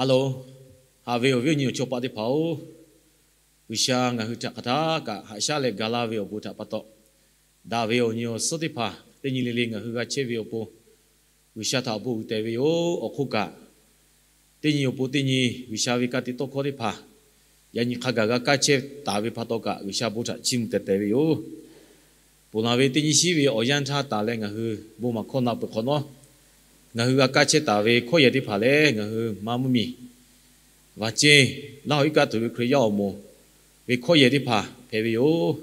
Hello, haꞈ ve awˬ viˉ awˬ nyi awˬ chawˇ paˆ teˇ hpaˍ-oˬ, G'uiˬsha ngaˬ hui htaꞈ hk'aˬ htaˇ kaꞈ haꞈ shaˉ leh ga laˇ ve awˬ bon htaꞈ pa taw, daꞈ ve awˬ nyi awˬ suhˉ teˇ hpaˍ teˇ nyi le le ngaˬ hui g'a chehˇ ve awˬ pon, G'uiˬsha htaꞈ awˬ bon uiˍ tehˬ ve yoˬ. Awˬ hk'oˆ kaꞈ, teˇ nyi awˬ pon teˇ nyi G'uiˬsha ve ka tiꞈ tawˇ hkawˇ teˇ hpaˍ yaꞈ nyi hk'a gaˬ g'a kaˇ chehˇ taˍ ve pa taw kaꞈ, G'uiˬsha bon htaꞈ chiˇ mvuh teh tehˬ ve yoˬ. Ponˬ laˬ ve teˇ nyi shiˉ ve awˬ yanˇ htaˇ taˍ leh ngaˬ hui bon maˍ hkawˇ na peuˬ hk'awꞈ nawˉ, ngaˬ hui g'a kaˇ chehˇ taˍ ve hkawˇ yehˬ teˇ hpaˍ lehˬ, ngaˬ hui maˇ mvuhˇmiˬ vaˍ ceˇ Laˇ huˍ iˉ kaˆ tuˬ ve Hkriꞈ yaˇ awˬ moˍ ve hkawˇ yehˬ teˇ hpaˍ hpehꞈ ve yoˬ.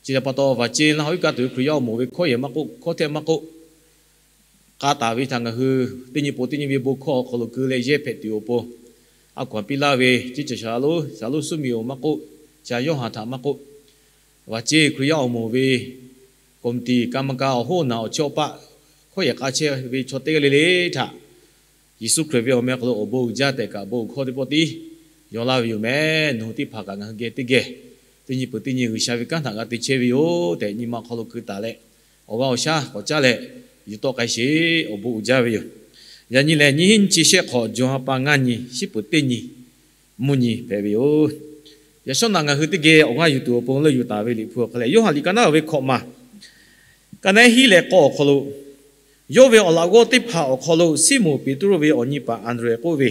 Chi htaꞈ pa taw, vaˍ ceˇ Laˇ huˍ iˉ kaˆ tuˬ ve Hkriꞈ yaˇ awˬ moˍ ve hkawˇ yehˬ maˇ k'oˆ, hkawˇ htehˆ maˇ k'oˆ, k'a taˍ ve htaꞈ ngaˬ hui teˇ nyi pon teˇ nyi ve bon hkawˇ awˬ hk'aw lo keu leh yehˇ hpehꞈ tuˬ awˬ pon, a hkaw anˬ piˇ laˇ ve ceˇ caˬ shaˍ laˇ lonˉ, shaˍ lonˉ Suˇmiˬ-oˬ maˇ k'oˆ, shaˍ Yoˇhanˬ htaꞈ maˇ k'oˆ, vaˍ ceˇ Hkriꞈ yaˇ awˬ moˍ ve committee กรรมการ awˬ hoˉ naˬ awˬ chawˇ paˆ hkawˇ yehˬ k'a chehˇ ve chaw teˇ g'aˇ le le htaꞈ Yeˍsuˆ Hkriꞈ ve awˬ meh hk'aw lo awˬ bon uiˍ jaˇ tehꞈ kaꞈ bon hkawˇ teˇ pawˆ tiˉ yaw laˇ ve yoˬ meh. Nawˬ hui teˇ hpaˍ kaꞈ ngaˬ hui geh teˇ geh teˇ nyi peuˬ teˇ nyi G'uiˬsha ve kanˉ htaꞈ g'a te chehˇ ve yoˬ tehꞈ, nyi ma awˬ hk'aw lo keu taˍ leh, awˬ g'aˇ awˬ shaˉ k'awꞈ caˉ leh, yuˬ tawˆ k'ai sheˍ. Awˬ bon uiˍ jaˇ ve yoˬ. Yaꞈ nyi lehˬ, nyiˇ hinˉ nyiˇ chi shehˆ hk'awꞈ, Jawˬ ha pa ngaˇ nyi, shiˉ peuˬ teˇ nyi, mvuhˇ nyi hpehꞈ ve yoˬ. Yaꞈ shawˉ naꞈ ngaˬ hui teˇ geh awˬ g'aˇ yuˬ tuˬ awˬ pon leuˆ yuˬ taˍ ve Liꞈ hpu awˬ hk'aw leh, Yoˇhanˬ liꞈ ka naˉ ve hkawꞈ ma ka naˉ hiˉ leh k'awˇ awˬ hk'aw lo, yawˇ ve awˬ laꞈ g'awˇ teˇ hpaˍ awˬ hk'aw lo Siˉmonˍ Peˍtruˆ ve awˬ nyi paˍ Anˍdrehˍ k'oˆ ve,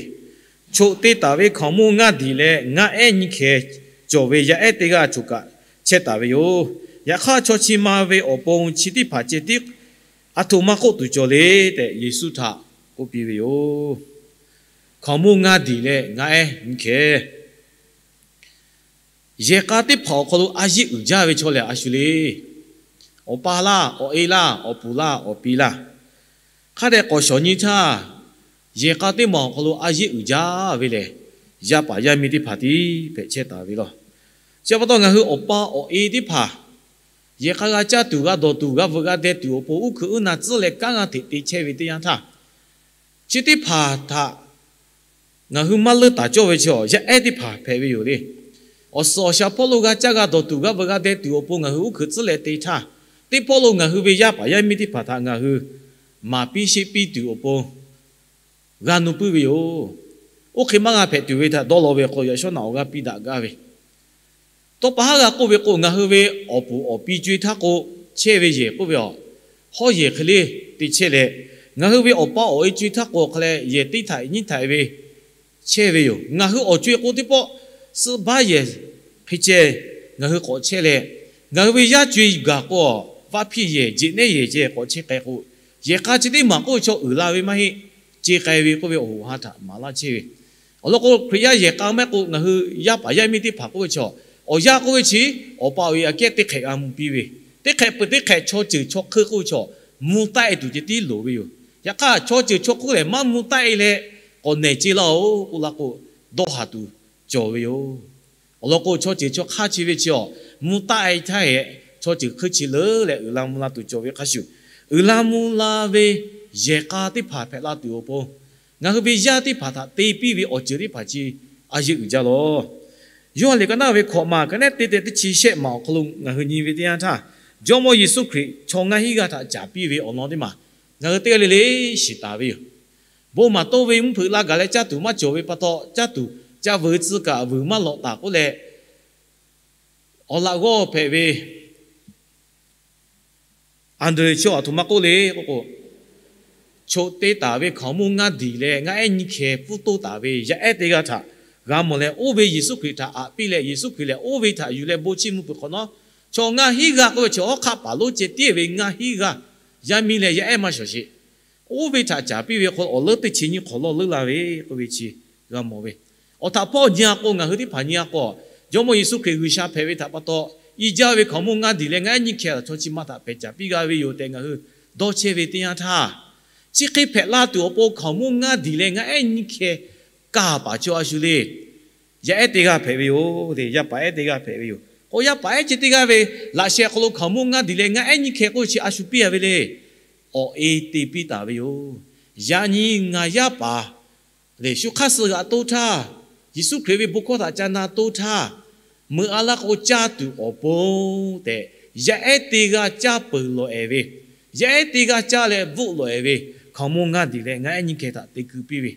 Choꞈ te taˍ ve hkaoˍmonˇ ngaˇ diˬ leh ngaˇ ehˉ nyiˇ hkeh cawˬ ve yaˇ ehˉ teˇ g'aˇ choˬ kaꞈ chehˇ taˍ ve yoˬ. Yaꞈ hk'aˇ, chaw chi ma ve awˬ pon chi teˇ hpaˍ ceh tiˉ aˬ htoꞈ ma k'oˆ tuˬ cawˬ le tehꞈ, Yeˍsuˆ htaꞈ k'oˆ piˇ ve yoˬ. Hkaoˍmonˇ ngaˇ diˬ leh ngaˇ ehˉ nyiˇ hkeh, yehˬ k'a teˇ hpaˍ awˬ hk'aw lo a yeˇ uiˍ jaˇ ve chaw lehˬ a shu le. Awˬ pa laˇ, awˬ e laˇ, awˬ puˍ laˇ, awˬ pi laˇ, hk'a dehꞈ k'awꞈ shawˍ nyi htaˇ, yehˬ k'a teˇ maˬ awˬ hk'aw lo a yeˇ uiˍ jaˇ ve lehˬ, yaˇ paˍ yaˇ miˇ teˇ hpaˍ tiˉ hpehꞈ chehˇ taˍ ve law. Chi pa taw, ngaˬ hui awˬ pa awˬ e teˇ hpaˍ yehˬ k'a g'a caˇ tuˬ, g'a dawˬ tuˬ, g'a veuꞈ g'a deh tuˬ awˬ pon, uˉ hkeuꞈ uˉ na tcuhˉ leh kanˉ g'a hteꞈ te chehˇ ve teˇ yanˇ htaˇ, chi teˇ hpaˍ htaꞈ ngaˬ hui maˇ leuˉ taˍ cawˇ ve chi awˬ yaˇ ehˉ teˇ hpaˍ hpehꞈ ve yoˬ le. Awˬ suhˍ awˬ shaˍ hpawˇ lo g'a caˇ g'a dawˬ tuˬ, g'a veuꞈ g'a deh tuˬ awˬ pon ngaˬ hui uˉ hkeuꞈ tcuhˉ leh te htaˇ, teˇ pawˆ lo ngaˬ hui ve yaˇ paˍ yaˇ miˇ teˇ hpaˍ htaꞈ ngaˬ hui maˍ piˇ sheˆ piˇ tuˬ awˬ pon g'a nuˇ puiˉ ve yoˬ. Oˇ hk'e maˇ g'a hpehꞈ tuˬ ve htaꞈ dawˇ law ve k'o, yaꞈ shawˉ naꞈ awˬ g'aˇ piˇ daꞈ gaˇ ve, tawˇ pa haˉ g'a k'oˆ ve k'o, ngaˬ hui ve awˬ puˍ awˬ pi co-e htaˇ k'o, chehˇ ve yehˬ k'oˆ ve awˬ hawˉ yehˬ hk'e le te chehˇ leh, ngaˬ hui ve awˬ pa awˬ e co-e htaˇ k'o, hk'a leh yehˬ teˇ htaiꞈ nyiˇ htaiꞈ ve chehˇ ve yoˬ. Ngaˬ hui awˬ co-e k'o teˇ pawˆ suhˆ baˆ yehˬ hk'e ceh ngaˬ hui k'awꞈ chehˇ leh, ngaˬ hui ve yaˇ co-e gaˬ k'o, vaˇ hpiˇ yehˬ, jeꞈ nehˉ yehˬ ceh k'awꞈ chehˇ k'ai k'o, yehˬ k'a chi teˇ maˬ k'oˆ ve chaw uiˍ la ve maˇ heˆ, ce k'ai ve k'oˆ ve awˬ hoꞈ ha htaꞈ maˍ laˇ chehˇ ve. Awˬ lawn k'o, Hkriꞈ yaˇ yehˬ k'a maˇ heˆ k'o, ngaˬ hui yaˇ paˍ yaˇ miˇ teˇ hpaˍ k'oˆ ve chaw, awˬ yanˇ k'oˆ ve chi, awˬ pa awˬ e aꞈ kehˉ teˇ hk'ehꞈ g'a mvuh piˇ ve, teˇ hk'ehꞈ peuˬ teˇ hk'ehꞈ chaw ceuˬ chaw hk'euˆ k'oˆ ve chaw, mvuh taˆ-e tuˬ ceh tiˉ loˍ ve yoˬ. Yaꞈ hk'aˇ, chaw ceuˬ chaw hk'euˆ lehˬ maˇ mvuh taˆ-e leh, k'awꞈ nehˬ ce laˇ-oˬ k'oˆ la k'o, dawˇ haˍ tuˬ cawˬ ve yoˬ. Awˬ lawn k'o, chaw ceuˬ chaw hk'aˇ chi ve chi awˬ mvuh taˆ-e htaˇ hehꞈ, chaw ceuˬ hk'euˆ chi leuˉ leh uiˍ la mvuh la tuˬ cawˬ ve hk'a shuˍ, uiˍ la mvuh la ve yehˬ k'a teˇ hpaˍ hpehꞈ la tuˬ awˬ pon, ngaˬ hui ve yaˇ teˇ hpaˍ htaꞈ te piˇ ve awˬ ceuˬ teˇ hpaˍ chi a yeˇ uiˍ jaˇ law. Yoˇhanˬ liꞈ ka naˉ ve hkawꞈ ma ka naˉ teˇ tehꞈ teˇ chi shehˆ maˬ awˬ hk'aw lo ngaˬ hui nyi ve teˇ yanˇ htaˇ, Jawˇmawˇ Yeˍsuˆ Hkriꞈ chaw ngaˇ hinˉ g'aˇ htaꞈ caˍ piˇ ve awˬ lawn teˇ maˬ ngaˬ hui teˇ g'aˇ le le shiˍ taˍ ve yoˬ. Bon maˍ tawˇ ve mvuhˇ hpeuꞈ la gaˬ leh caˇ tuˬ maˇ cawˬ ve pa taw, caˇ tuˬ ca veuꞈ tcuh kaꞈ veuꞈ maˇ lawꞈ taˍ k'oˆ leh, awˬ laꞈ g'awˇ hpehꞈ ve Anˍdrehˍ chi aˬ htoꞈ ma k'oˆ le k'oˆ k'o, choꞈ te taˍ ve hkaoˍmonˇ ngaˇ diˬ leh ngaˇ ehˉ nyiˇ hkeh pfuhˇ toˇ taˍ ve yaˇ ehˉ teˇ g'aˇ htaꞈ g'a mawˬ leh, oˇ ve Yeˍsuˆ Hkriꞈ htaꞈ aꞈ piˇ leh, Yeˍsuˆ Hkriꞈ lehˬ oˇ ve htaꞈ yuˬ leh bon chiˇ mvuh peuˬ hk'awꞈ nawˉ, chaw ngaˇ hinˉ g'aˇ k'oˆ ve chi hawˉ hk'aˆ paˍ lonˉ ceh tiˉ ve ngaˇ hinˉ g'aˇ, yaˇ miˇ leh yaˇ ehˉ maˇ shawˍ sheˍ. Oˇ ve htaꞈ caˍ piˇ ve hk'aw lo awˬ leuˉ teˇ chi nyiˇ hk'awꞈ lawˇ leuˉ la ve k'oˆ ve chi g'a mawˬ ve. Awˬ htaꞈ hpawˇ nyi-a k'o, ngaˬ hui teˇ hpaˍ nyi-a k'o, Jawˇmawˇ Yeˍsuˆ Hkriꞈ G'uiˬsha hpehꞈ ve htaꞈ pa taw, i jaˇ ve hkaoˍmonˇ ngaˇ diˬ leh ngaˇ ehˉ nyiˇ hkeh chaw chi ma htaꞈ hpehꞈ caˍ piˇ g'a ve yoˬ tehꞈ ngaˬ hui dawˇ chehˇ ve teˇ yanˇ htaˇ, chi hk'e hpehꞈ la tuˬ awˬ pon hkaoˍmonˇ ngaˇ diˬ leh ngaˇ ehˉ nyiˇ hkeh kaˇ paˍ chaw a shu le. Yaˇ ehˉ teˇ g'aˇ hpehꞈ ve yoˬ le. Yaˇ paˍ ehˉ teˇ g'aˇ hpehꞈ ve yoˬ. K'o, yaˇ paˍ ehˉ chi teˇ g'aˇ ve laꞈ sheh hk'aw lo hkaoˍmonˇ ngaˇ diˬ leh ngaˇ ehˉ nyiˇ hkeh k'oˆ ve chi a shu piˇ-a ve le. Awˬ e te piˇ taˍ ve yoˬ. Yaꞈ nyi ngaˬ yaˇ paˍ lehˬ, shu hk'aˇ suh g'aꞈ toˇ htaˇ, Yeˍsuˆ Hkriꞈ ve bon hkawˇ htaꞈ ca na toˇ htaˇ, meuꞈ a laˇ k'o caˇ tuˬ awˬ pon tehꞈ, yaˇ ehˉ teˇ g'aˇ caˇ peuˬ lawˬ-ehˍ ve, yaˇ ehˉ teˇ g'aˇ caˇ leh bvuhˆ lawˬ-ehˍ ve, hkaoˍmonˇ ngaˇ diˬ leh ngaˇ ehˉ nyiˇ hkeh htaꞈ te keu piˇ ve,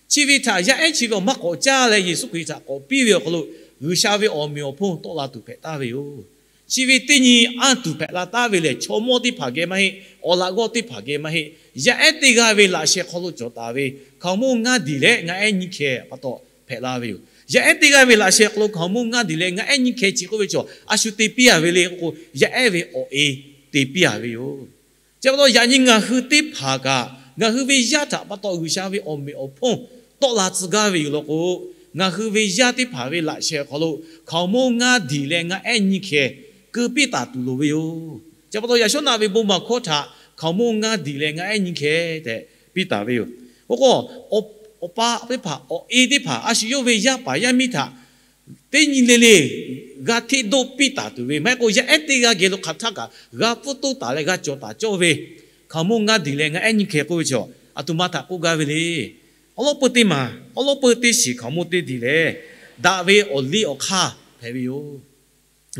Chi ve htaꞈ yaˇ ehˉ chi ve awˬ maˇ k'awꞈ caˇ leh Yeˍsuˆ Hkriꞈ htaꞈ k'awꞈ piˇ ve awˬ hk'aw lo G'uiˬsha ve awˬ meꞈ awˬ hponˇ tawˆ la tuˬ hpehꞈ taˍ ve yoˬ. Chi ve teˇ nyi anˇ tuˬ hpehꞈ la taˍ ve lehˬ, chaw mawˇ teˇ hpaˍ geh maˇ heˆ, awˬ laꞈ g'awˇ teˇ hpaˍ geh maˇ heˆ. Yaˇ ehˉ teˇ g'aˇ ve laꞈ sheh hk'aw lo cawˬ taˍ ve hkaoˍmonˇ ngaˇ diˬ leh ngaˆ ehˉ nyiˇ hkeh pa taw hpehꞈ la ve yoˬ. Yaˇ ehˉ teˇ g'aˇ ve laꞈ sheh hk'aw lo hkaoˍmonˇ ngaˇ diˬ leh ngaˆ ehˉ nyiˇ hkeh chi k'oˆ ve chaw a shu te piˇ a ve le k'o, yaˇ ehˉ ve awˬ e te piˇ a ve yoˬ. Chi pa taw yaꞈ nyi ngaˬ hui teˇ hpaˍ kaꞈ ngaˬ hui ve yaˇ htaꞈ pa taw G'uiˬsha ve awˬ meꞈ awˬ hponˇ tawˆ la tcuh gaˇ ve yoˬ law k'o, ngaˬ hui ve yaˇ teˇ hpaˍ ve laꞈ sheh awˬ hk'aw lo hkaoˍmonˇ ngaˇ diˬ leh ngaˆ ehˉ nyiˇ hkeh keu piˇ taˍ tuˬ loˍ ve yoˬ. Chi pa taw yaꞈ shawˉ naˆ ve bon maˍ hkawˇ htaꞈ hkaoˍmonˇ ngaˇ diˬ leh ngaˆ ehˉ nyiˇ hkeh tehꞈ piˇ taˍ ve yoˬ. Oˇ k'o, awˬ pa teˇ hpaˍ, awˬ e teˇ hpaˍ, a shu yawˇ ve yaˇ paˍ yaˇ miˇ htaꞈ teˇ nyi le le g'a hteˇ doˆ piˇ taˍ tuˬ ve, maˇ heˆ k'o yaˇ ehˉ teˇ g'aˇ geh lo hk'aˬ htaˇ kaꞈ g'a pfuhˇ toˇ taˍ leh g'a cawˬ taˍ cawˇ ve hkaoˍmonˇ ngaˇ diˬ leh ngaˆ ehˉ nyiˇ hkeh k'oˆ ve chaw, aˬ htoꞈ ma htaꞈ k'oˆ gaˇ ve le. Awˉ lawˉ peuˇ teˇ maˬ, awˉ lawˉ peuˇ teˇ shiˍ hkaoˍmonˇ teˇ diˬ lehˬ, daꞈ ve awˬ liˇ awˬ hk'aˇ hpehꞈ ve yoˬ.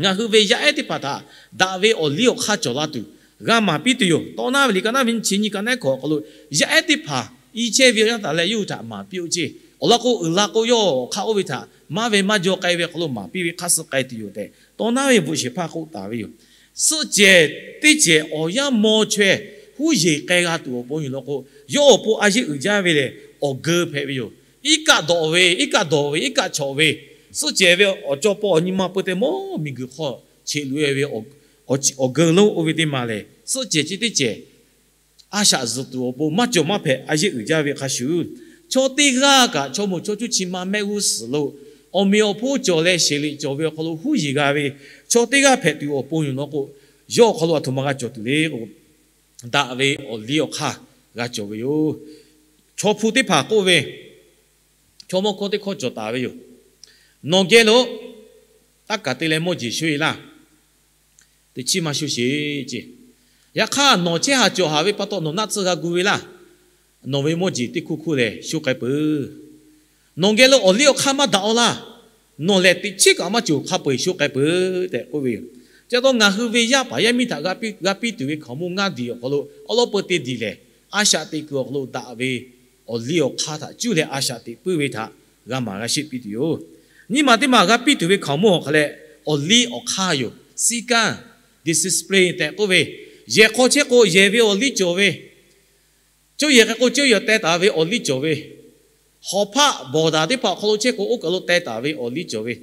Ngaˬ hui ve yaˇ ehˉ teˇ hpaˍ htaꞈ daꞈ ve awˬ liˇ awˬ hk'aˇ cawˬ la tuˬ g'a maˍ piˇ tuˬ yoˬ. Tawˇ naˉ ve liꞈ ka naˉ ve nyi chi nyi ka naˉ hkawꞈ awˬ hk'aw lo, yaˇ ehˉ teˇ hpaˍ i chehˇ ve yaˇ taˍ leh yawˇ hui htaꞈ maˍ piˇ-oˆ ceˇ. Awˬ lawn k'o, uiˍ la k'o yawˇ awˬ hk'aˇ oˇ ve htaꞈ maˇ ve maˇ jaw k'ai ve awˬ hk'aw lo maˍ piˇ ve hk'aˇ suh k'ai tuˬ yoˬ tehꞈ, tawˇ naˉ ve bvuhꞈ shehˍ hpaˇ k'oˆ taˍ ve yoˬ. Suhˆ cehˬ teˇ cehˬ awˬ yanˇ maw chaweh huˉ yeˬ k'ai g'a tuˬ awˬ pon yoˬ law k'o, yawˇ awˬ pon a yeˆ uiˍ jaˇ ve lehˬ, awˬ geu hpehꞈ ve yoˬ. Iˉ kaˆ dawꞈ ve, iˉ kaˆ dawˬ ve, iˉ kaˆ chawꞈ ve, suhˆ cehˬ ve awˬ cawˇ pawˆ awˬ nyi ma peuˬ tehꞈ mawˇ miˬguiˬ hk'aw cheꞈ loꞈ-e ve awˬ geu lonˉ oˇ ve teˇ maˬ lehˬ, suhˆ cehˬ chi teˇ cehˬ a shaꞈ zuhˬ tuˬ awˬ pon maˇ cawˬ maˇ hpehꞈ a yeˆ uiˍ jaˇ ve hk'a shuˍ, chaw teˇ g'aˇ kaꞈ chaw moˍ chaw cuˇ chi ma mehˆ g'uˇ suhˍ lo awˬ meꞈ awˬ hponˇ cawˬ leh sheˍ liꞈ cawˬ ve awˬ hk'aw lo huˉ yeˬ g'a ve chaw teˇ g'aˇ hpehꞈ tuˬ awˬ pon yoˬ law k'o, yawˇ awˬ hk'aw lo aˬ htoꞈ ma g'a cawˬ tuˬ le k'o, daꞈ ve awˬ liˇ awˬ hk'aˇ g'a cawˬ ve yoˬ. Chaw hpu teˇ hpaˍ k'oˆ ve, chaw mawˇ hkawˇ teˇ hkawˇ cawˬ taˍ ve yoˬ. Nawˬ geh lo taˇ kaˬ te leh mawˇ jeˬ sho-e laˇ. Teꞈ chiˉ maˇ sho sheˍ ceˇ. Yaꞈ hk'aˇ, nawˬ chehˇ haˍ cawˬ haˍ ve pa taw nawˬ naˆ tsuhˇ g'a gu ve laˇ. Nawˬ ve mawˇ jeˬ teˇ hkuˇ hkuˇ lehˬ sho k'ai peuˬ. Nawˬ geh lo awˬ liˇ awˬ hk'aˇ maˇ daꞈ-aw laˇ. Nawˬ lehˬ teꞈ chiˉ kaꞈ maˇ cawˬ hk'a peu-eˬ sho k'ai peuˬ tehꞈ k'oˆ ve yoˬ. Chi pa taw ngaˬ hui ve yaˇ paˍ yaˇ miˇ htaꞈ g'a piˇ tuˬ ve hkaoˍmonˇ ngaˇ diˬ awˬ hk'aw lo awˉ lawˉ peuˇ teˇ diˬ lehˬ, a shaꞈ teꞈ kuiˬ awˬ hk'aw lo daꞈ ve awˬ liˇ awˬ hk'aˇ htaꞈ cuˇ leh a shaꞈ teꞈ puiˉ ve htaꞈ g'a maˍ g'a sheˆ piˇ tuˬ yoˬ. Nyiˇ maˬ teˇ maˬ g'a piˇ tuˬ ve hkaoˍmonˇ awˬ hk'a leh, awˬ liˇ awˬ hk'aˇ yoˬ. Siˉ kanˉ, discipline tehꞈ k'oˆ ve, yehˬ hk'aw chehˇ k'o yehˬ ve awˬ liˇ cawˬ ve, cawˇ yehˬ k'ai k'o cawˇ yehˬ teh taˍ ve awˬ liˇ cawˬ ve, hawˍ hpaˆ bawˬ daꞈ teˇ hpaˍ awˬ hk'aw lo chehˇ k'o oˇ kaˬ lo teh taˍ ve awˬ liˇ cawˬ ve,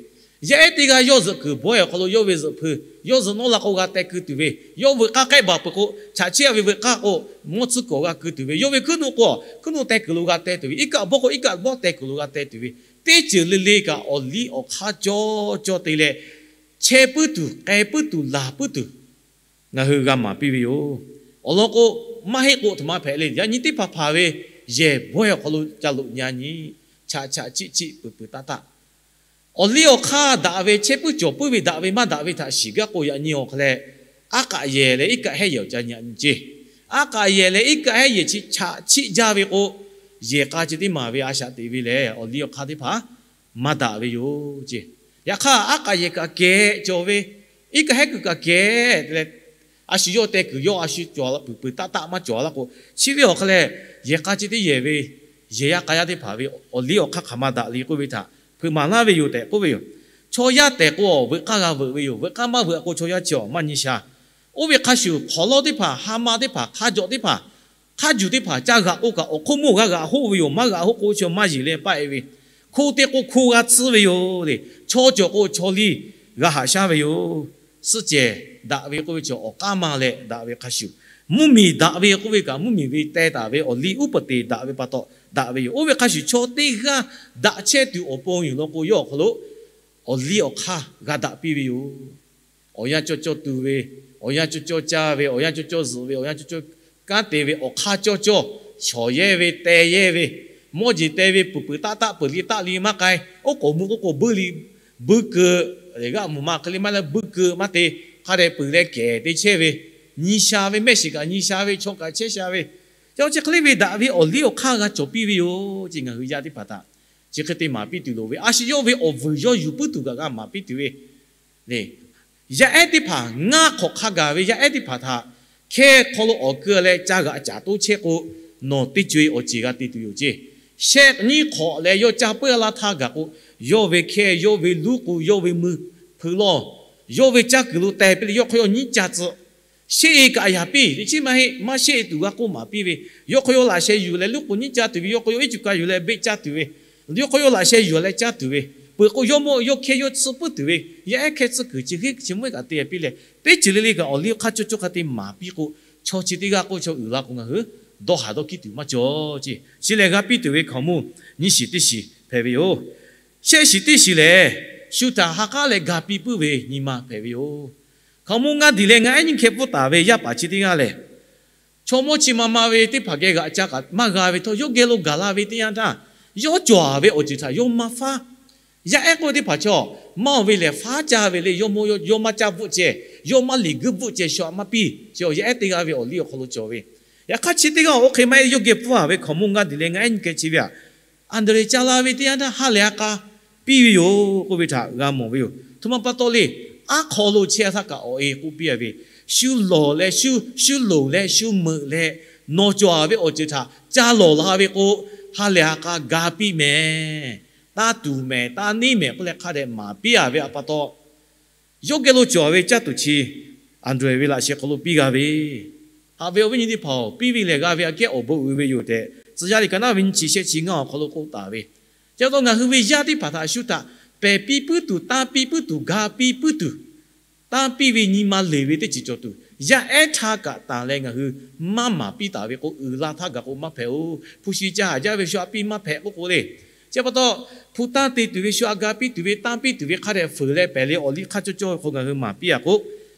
yaˇ ehˉ teˇ g'aˇ yawˇ zuhꞈ kuiˬ bawehˇ awˬ hk'aw lo yawˇ ve zuhꞈ hpui, yawˇ zuhꞈ nawˉ la k'o g'a teh keu tuˬ ve, yawˇ veuꞈ k'aˇ k'ehˆ baˬ peuˬ k'o, chaꞈ chiˆ a ve veuꞈ k'aˇ k'o, mawˇ tcuhˉ kuiˬ awˬ g'a keu tuˬ ve, yawˇ ve hkuiˉ nuˆ k'o, hkuiˉ nuˆ teh kuiˬ lo g'a teh tuˬ ve, iˉ kaˆ bawˆ k'o iˉ kaˆ bawˆ teh kuiˬ lo g'a teh tuˬ ve, teˇ ceuˬ le le kaꞈ awˬ liˇ awˬ hk'aˇ cawˇ cawˇ te leh, chehˇ puiˉ tuˬ, k'ai puiˉ tuˬ, laˬ puiˉ tuˬ, ngaˬ hui g'a maˍ piˇ ve yoˬ. Awˬ lawn k'o, maˇ heˆ k'o aˬ htoꞈ ma hpehꞈ le. Yaꞈ nyi teˇ hpaˍ hpaˍ ve yehˬ bawehˇ awˬ hk'aw lo ca loꞈ nyi nyi, chaꞈ chaꞈ chiˆ chiˆ peuˬ peuˬ taˆ taˆ, awˬ liˇ awˬ hk'aˇ daꞈ ve chehˇ puiˉ cawˬ puiˉ ve daꞈ ve maˇ daꞈ ve htaꞈ shiˍ gaˇ k'o, yaꞈ nyi awˬ hk'a leh, aˉ k'aꞈ yehˬ leh iˉ kaˆ hehˉ yehˬ awˬ ca nyi nyi ceˇ. Aˉ k'aꞈ yehˬ leh iˉ kaˆ hehˉ yehˬ chi chaꞈ chiˆ jaˇ ve k'o, yehˬ k'a chi teˇ maˬ ve a shaꞈ teꞈ ve lehˬ, awˬ liˇ awˬ hk'aˇ teˇ hpaˍ maˇ daꞈ ve yoˬ ceˇ. Yaꞈ hk'aˇ, aˉ k'aꞈ yehˬ kaꞈ kehˬ cawˬ ve, iˉ kaˆ hehˉ kuiˬ kaꞈ kehˬ te leh, a shu yawˇ teh kuiˬ yawˇ a shu cawˬ la peuˬ peuˬ taˆ taˆ maˇ cawˬ la k'o, chi ve awˬ hk'a leh, yehˬ k'a chi teˇ yehˬ ve yehˬ yaˇ k'a yaˇ teˇ hpaˍ ve awˬ liˇ awˬ hk'aˇ hk'aˬ ma daꞈ le k'oˆ ve htaꞈ hpeuꞈ maˍ laˇ ve yoˬ tehꞈ k'oˆ ve yoˬ. Chaw yaˇ tehˬ k'o, veuꞈ k'aˇ g'a veuꞈ ve yoˬ. Veuꞈ k'aˇ maˇ veuꞈ k'o, chaw yaˇ chi awˬ maˇ nyi sha. Oˇ ve hk'a shuˍ, hk'awˍ lawˇ teˇ hpaˍ, ha ma teˇ hpaˍ, hk'aˇ jawꞈ teˇ hpaˍ, hk'aˇ juˬ teˇ hpaˍ ca g'aꞈ k'oˆ kaꞈ, awˬ hk'oˆ moˇ g'a g'aꞈ hoˆ ve yoˬ. Maˇ g'aꞈ hoˆ k'o, chaw maˇ yeˬ leh paˆ-e ve, hko te k'o hko g'a tcuhˉ ve yoˬ le. Chaw cawˬ k'o, chaw liˇ g'a haꞈ shaˉ ve yoˬ. Suhˆ cehˬ daꞈ ve k'oˆ ve chaw awˬ k'aˉ ma leh daꞈ ve hk'a shuˍ, mvuhˇmiˬ daꞈ ve k'oˆ ve kaꞈ, mvuhˇmiˬ ve teh taˍ ve awˬ liˇ uˉ peunˍ te daꞈ ve pa taw daꞈ ve yoˬ. Oˇ ve hk'a shuˍ, chaw teˇ g'aˇ daꞈ chehˇ tuˬ awˬ pon yoˬ law k'o, yawˇ awˬ hk'aw lo awˬ liˇ awˬ hk'aˇ g'a daꞈ piˇ ve yoˬ. Awˬ yanˇ cawˇ cawˇ tu ve, awˬ yanˇ cawˇ cawˇ caˇ ve, awˬ yanˇ cawˇ cawˇ zuhꞈ ve, awˬ yanˇ cawˇ cawˇ kanˉ te ve, awˬ hk'aˇ cawˇ cawˇ shawˍ yehˇ ve, teh yehˇ ve, mawˇ jeˬ teh ve, peuˬ peuˬ taˆ taˆ peuˬ le taˆ le maˇ k'ai, oˉ k'oˍ mvuh k'oˆ k'o buiˇ le, buiˇ keu, g'aˆ mvuhˬ ma hk'e le maˇ leh buiˇ keu maˇ te, hk'a dehꞈ peuˬ leh kehˬ te chehˇ ve, nyi sha ve, mehˆ shiˍ kaꞈ nyi sha ve, chaw kaꞈ chehˇ sha ve, yaꞈ chi hk'e le ve daꞈ ve awˬ liˇ awˬ hk'aˇ g'a cawˬ piˇ ve yoˬ ceˇ. Ngaˬ hui yaˇ teˇ hpaˍ htaꞈ chi hk'e te maˍ piˇ tuˬ loˍ ve, a shu yawˇ ve awˬ vuiˬ yawˇ yuˬ puiˉ tuˬ kaꞈ g'a maˍ piˇ tuˬ ve le. Yaˇ ehˉ teˇ hpaˍ ngaˇ hk'awꞈ hk'a gaˬ ve yaˇ ehˉ teˇ hpaˍ htaꞈ hkehˇ hk'aw lo awˬ keu leh ca g'aꞈ caˍ toˇ chehˇ k'o, nawˬ teˇ co-e awˬ ceˬ g'a te tuˬ yoˬ ceˇ. shehˆ nyiˇ hk'awꞈ leh yawˇ caˇ peuˬ laˇ htaˇ gaˬ k'o, yawˇ ve hkehˇ, yawˇ ve luˉ k'o, yawˇ ve mui hpui lawˇ, yawˇ ve caˇ kuiˬ lo teh piˇ leh yawˇ hk'aw yawˇ nyiˉ caˇ tcuh. Sheˆ-e kaꞈ yaꞈ piˇ, teˇ chiˉ maˇ heˆ, maˇ sheˆ-e tuˬ g'a k'oˆ maˍ piˇ ve, yawˇ hk'aw yawˇ laꞈ sheh yuˬ leh luˉ k'o nyiˉ caˇ tuˬ ve, yawˇ hk'aw yawˇ iˉ cuˬ ka yuˬ leh beˆ caˇ tuˬ ve, yawˇ hk'aw yawˇ laꞈ sheh yuˬ leh caˇ tuˬ ve, peuˬ k'o yawˇ mawˇ yawˇ hkehˇ yawˇ tsuhˇ puiˉ tuˬ ve, yaˇ ehˉ hkehˇ tcuhˇ kuiˬ chi hk'e chi mvuhˇ kaꞈ te piˇ leh, teˇ ceuˬ le le kaꞈ awˬ liˇ hk'aˇ cawˇ cawˇ hk'a te maˍ piˇ k'o, chaw chi teˇ g'aˇ k'oˆ chaw uiˍ la k'o ngaˬ hui dawˇ haˍ dawˇ hkiˉ tuˬ maˇ cawˬ ce. Chi lehˬ g'a piˇ tuˬ ve hkaoˍmonˇ nyiˇ shiˍ teˇ shiˍ hpehꞈ ve yoˬ. Shehˆ shiˍ teˇ shiˍ lehˬ, shu htaꞈ ha k'aˉ leh ga piˇ puiˉ ve nyi ma hpehꞈ ve yoˬ. Hkaoˍmonˇ ngaˇ diˬ leh ngaˇ ehˉ nyiˇ hkeh pfuhˇ taˍ ve yaˇ paˍ chi teˇ g'aˇ lehˬ, chaw mawˇ chi ma ma ve teˇ hpaˍ geh g'aꞈ ca kaꞈ maˇ g'a ve htawˇ, yawˇ geh lo gaˬ la ve teˇ yanˇ htaˇ, yawˇ cawˬ ve awˬ ceuˬ htaꞈ yawˇ maˇ faˉ. Yaˇ ehˉ k'oˆ ve teˇ hpaˍ chaw, maˇ oˬ ve lehˬ faˉ caˇ ve le, yawˇ mawˇ yawˇ maˇ caˇ bvuhˆ ceh, yawˇ maˇ liꞈ guiˇ bvuhˆ ceh shu aꞈ maˇ piˇ ce. Yaˇ ehˉ teˇ g'aˇ ve awˬ liˇ awˬ hk'aw lo cawˬ ve. Yaꞈ hk'aˇ chi teˇ g'aˇ oˇ hk'e maˇ heˆ, yawˇ geh pfuhˇ a ve hkaoˍmonˇ ngaˇ diˬ leh ngaˇ ehˉ nyiˇ hkeh chi ve aꞈ, Anˍdrehˍ ca la ve teˇ yanˇ htaˇ ha lehˬ ha k'a piˇ ve yoˬ k'oˆ ve htaꞈ g'a mawˬ ve yoˬ. Htoꞈ ma pa taw le, aˉ hk'aw lo chehˇ htaˇ kaꞈ awˬ e k'oˆ piˇ a ve, shu lawˬ leh shu, shu loˍ leh shu meuꞈ leh, nawˬ cawˬ a ve awˬ ceuˬ htaꞈ ca lawˬ la ve k'o, ha lehˬ ha k'a ga piˇ mehˍ, taˇ tuˬ mehˍ, taˇ neˉ mehˍ k'oˆ leh hk'a dehꞈ maˍ piˇ a ve pa taw, yawˇ geh lo cawˬ ve caˇ tuˬ chi Anˍdrehˍ ve laꞈ sheh hk'aw lo piˇ g'a ve, haꞈ ve awˬ viˉ nyi teˇ hpaˍ-oˬ, piˇ ve lehˬ g'a ve aꞈ kehˉ awˬ bon uiˍ ve yoˬ tehꞈ, tcuh yaˇ liꞈ ka naˉ ve nyi chi shehˆ chi ngaˇ awˬ hk'aw lo k'oˆ taˍ ve. Chi pa taw ngaˬ hui ve yaˇ teˇ hpaˍ htaꞈ shu htaꞈ pehˬ piˇ puiˉ tuˬ, tanˇ piˇ puiˉ tuˬ, ga piˇ puiˉ tuˬ, tanˇ piˇ ve nyi ma leˬ ve teˇ ceuˬ cawˬ tuˬ, yaˇ ehˉ htaˇ kaꞈ tanˬ leh ngaˬ hui maˇ maˍ piˇ taˍ ve k'o, uiˍ la htaˇ gaˬ k'o maˇ hpehꞈ-oˬ. Hpu shi ca haˍ jaˇ ve shu aꞈ piˇ maˇ hpehꞈ k'oˆ k'o le. Chi pa taw, hpu tanˇ te tuˬ ve shu aꞈ ga piˇ tuˬ ve, tanˇ piˇ tuˬ ve hk'a dehꞈ fuiˍ leh pehˬ le awˬ liˇ hk'aˇ cawˇ cawˇ ve hk'aw ngaˬ hui maˍ piˇ a k'o,